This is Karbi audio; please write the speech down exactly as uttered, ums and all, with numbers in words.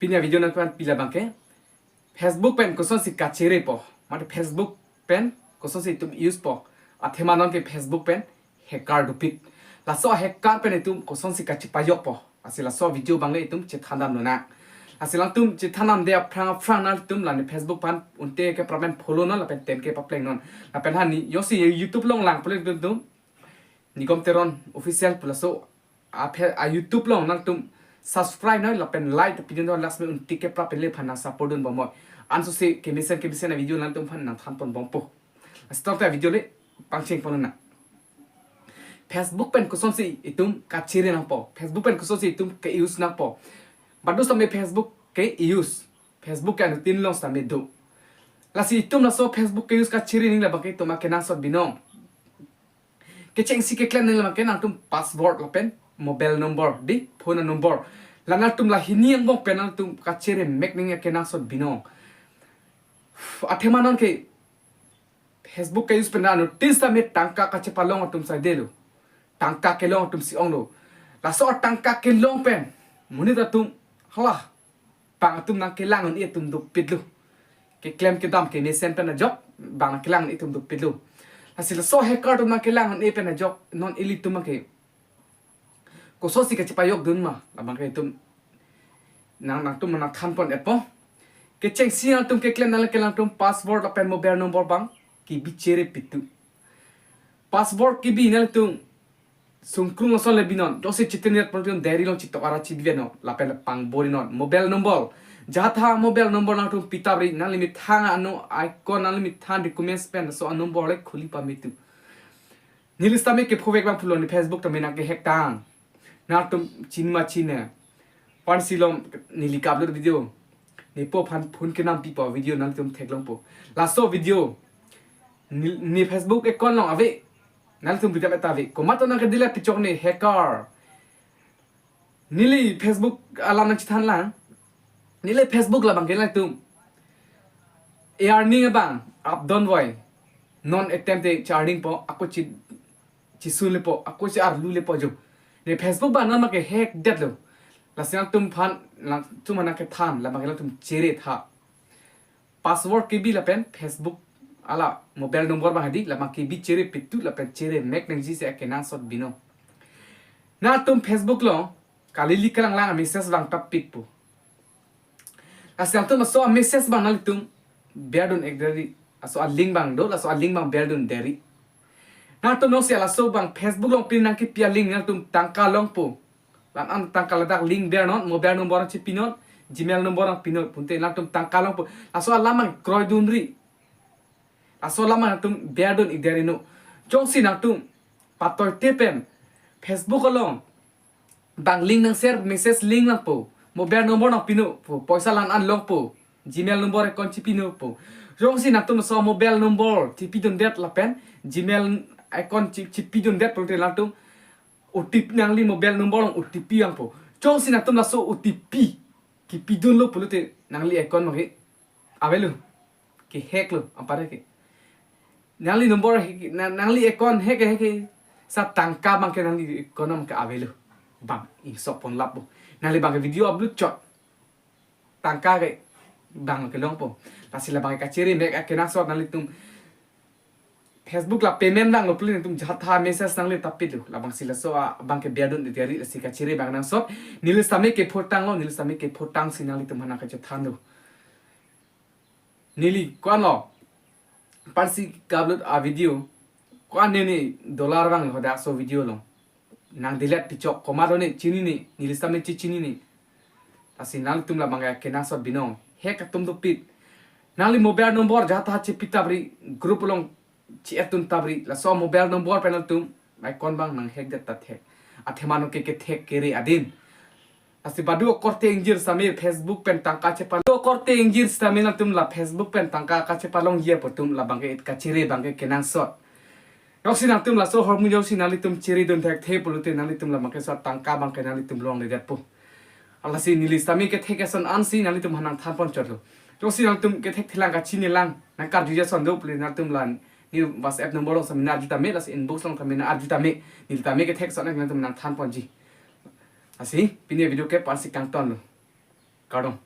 Pini a-video nangkevanpi labangke, Facebook pen kosonsi kacherepo, mate Facebook pen kosonsi itum use po. Athema non ke Facebook pen hacker dopik. Laso hacker pen itum kosonsi kachepajokpo. Lasi laso video abang le itum chethandam lonang. Lasi alangtum chethandamde aphrang aphrang nanglitum la ne Facebook aphan unte ke problem follow non lapen ten K papleng non. Lapen hani jongsi YouTube along lang pule itum, Nigom Teron Official pu laso a phe-, a YouTube along nangtum subscribe noi lapen like pidun do, lasi me unte ke prap pen le aphan nang support dunbom moi. Ansose kemesen kemesen a-video nangtum aphan nangthanponbompo. Start a-video le pangcheng pon nang. Facebook pen kosonsi itum kachere nangpo, Facebook pen kosonsi itum ke-use nangpo. Badu sitame Facebook ke-use, Facebook ke anuttin along sitame do. Lasi itum laso Facebook ke-use kachere nangji labangke itum akenangsot binong. Kechengsi keklem nangji labangke nangtum password lapen mobile number, di phone number. La nangtum la hini angbong pen nangtum kachere mek nangji akenangsot binong. Athema non ke Facebook ke-use pen anuttin sitame tangka kachepalong atum saidelo. Tangka kelong atumsi onglo. Laso tangka kelong pen monit atum, hala, bang atum nangkelang un-e atum dopiklo. Keklem kedam kemesen pen ajok bang nangkelang un-e atum dopiklo. Lasi laso hacker atum nangkelang un-e pen ajok non ilitum ke kosonsi kachepajok dun ma, labangke itum nang, nangtum nangthanpon-etpo. Kechengsi nangtum keklem nanglang ke nangtum password lapen mobile number abang kebi chere pitu. Password kebi nangtum sungkrung ason le binon, jongsi chitiniat pon atum diary along chitok ara chibinon lapen le pangborinon. Mobile number, jatha mobile number nangtum pitapri, nangli methang ano icon, nangli methang documents pen laso a-number le khuli pame tu. Neli sitame kephovek abang pulo, ne Facebook tame nangkehack tang. Nangtum chini ma chini. Pansi alom neli ke-upload video, ne po aphan phone kenam pipo video nangtum theklongpo. Laso video ne, ne Facebook account along ave. Nangtum bidam eta ave. Komat nangke delete pichok ne hacker. Neli Facebook alam nangchethan lang. Neli Facebook labangke nangtum e-earning abang updon voi. Non attempt te che-earning po, ako che, chesun lepo, ako che-arlu lepo jo. Ne Facebook abang non ma kehack detlo. Lasi nangtum aphan, nangtum aphan nangkethan, labangke nangtum chere tha. Password kebi lapen Facebook ala mobile number abang hadi, labang kebi chere pitu lapen chere mek nangji si akenangsot binong. Nangtum Facebook along kali-li kalanglang a-message abang ta pikpo. Lasi nangtum laso a-message abang nanglitum berdun-ik deri, laso a-link abang do, laso a-link abang berdun deri. Nangtum jongsi laso abang Facebook along pini nangkepi a-link nangtum tangka longpo. La-an tangka ladak link bernon, mobile number chepinon, Gmail number nangpinon, pute nangtum tangka longpo. Laso alam abang kroidunri. Laso alam abang nangtum berdun-ik deri no. Jongsi nangtum patoite pen Facebook along bang link nang-share, message link nangpo, mobile number nangpinon po, poisa la-an longpo, Gmail number account chepinon po. Jongsi nangtum laso mobile number chepidundet lapen Gmail account che-, chepidundet pulote nangtum O T P, nangli mobile number along O T P vangpo. Jongsi nangtum laso O T P kepidunlo pulote nangli account abangke avelo, kehacklo, anparke. Nangli number hack, na-, nangli account hack, hack, sa tangka abangke nangli account abangke avelo. Bang ingsok pon lappo. Nangli abangke video upload chot, tangka ke bang kelongpo. Lasi labangke kachere mek akenangsot nanglitum Facebook la payment vanglo pule nangtum jatha message nangli ta piklo. Labangsi laso abangke berdun-ik deri, lasi kachere abang nangsot. Neli sitame kephotanglo, neli sitame kephotangsi nanglitum aphan nangkachethanlo. Neli ko-anlo, pansi ke-upload a-video, ko-an ne ne dollar vanglo hadak laso video along. Nang delete pichok, komat ne chinine, neli sitame chechinine. Lasi nangtum labangke akenangsot binong. Hack atum dopik. Nangli mobile number jatha chepitapri, group along che-add duntapri, laso mobile number pen nangtum account abang nang hack det ta thek. Athema non ke kethek kere adin. Lasi badu akorte ingjir sitame Facebook pen tangka chepalong. Akorte ingjir sitame nangtum la Facebook pen tangka kachepalongji apo atum labangke kachere abangke kenangsot. Jongsi nangtum laso ahormu jongsi nanglitum cheredun thekthe pulote nanglitum labangke laso tangka abangke nanglitum longledetpo. Lasi neli sitame kethek ason ansi nanglitum aphan nangthanpon chotlo. Jongsi nangtum kethek thelang, kachinilang, nangkarjuji ason do pule nangtum la ne WhatsApp number along sitame nang-arju tame, lasi inbox along tame nang-arju tame. Neli tame kethek ason nangtum nangthanponji. Lasi pini video ke pansi kangtonlo. Kardom.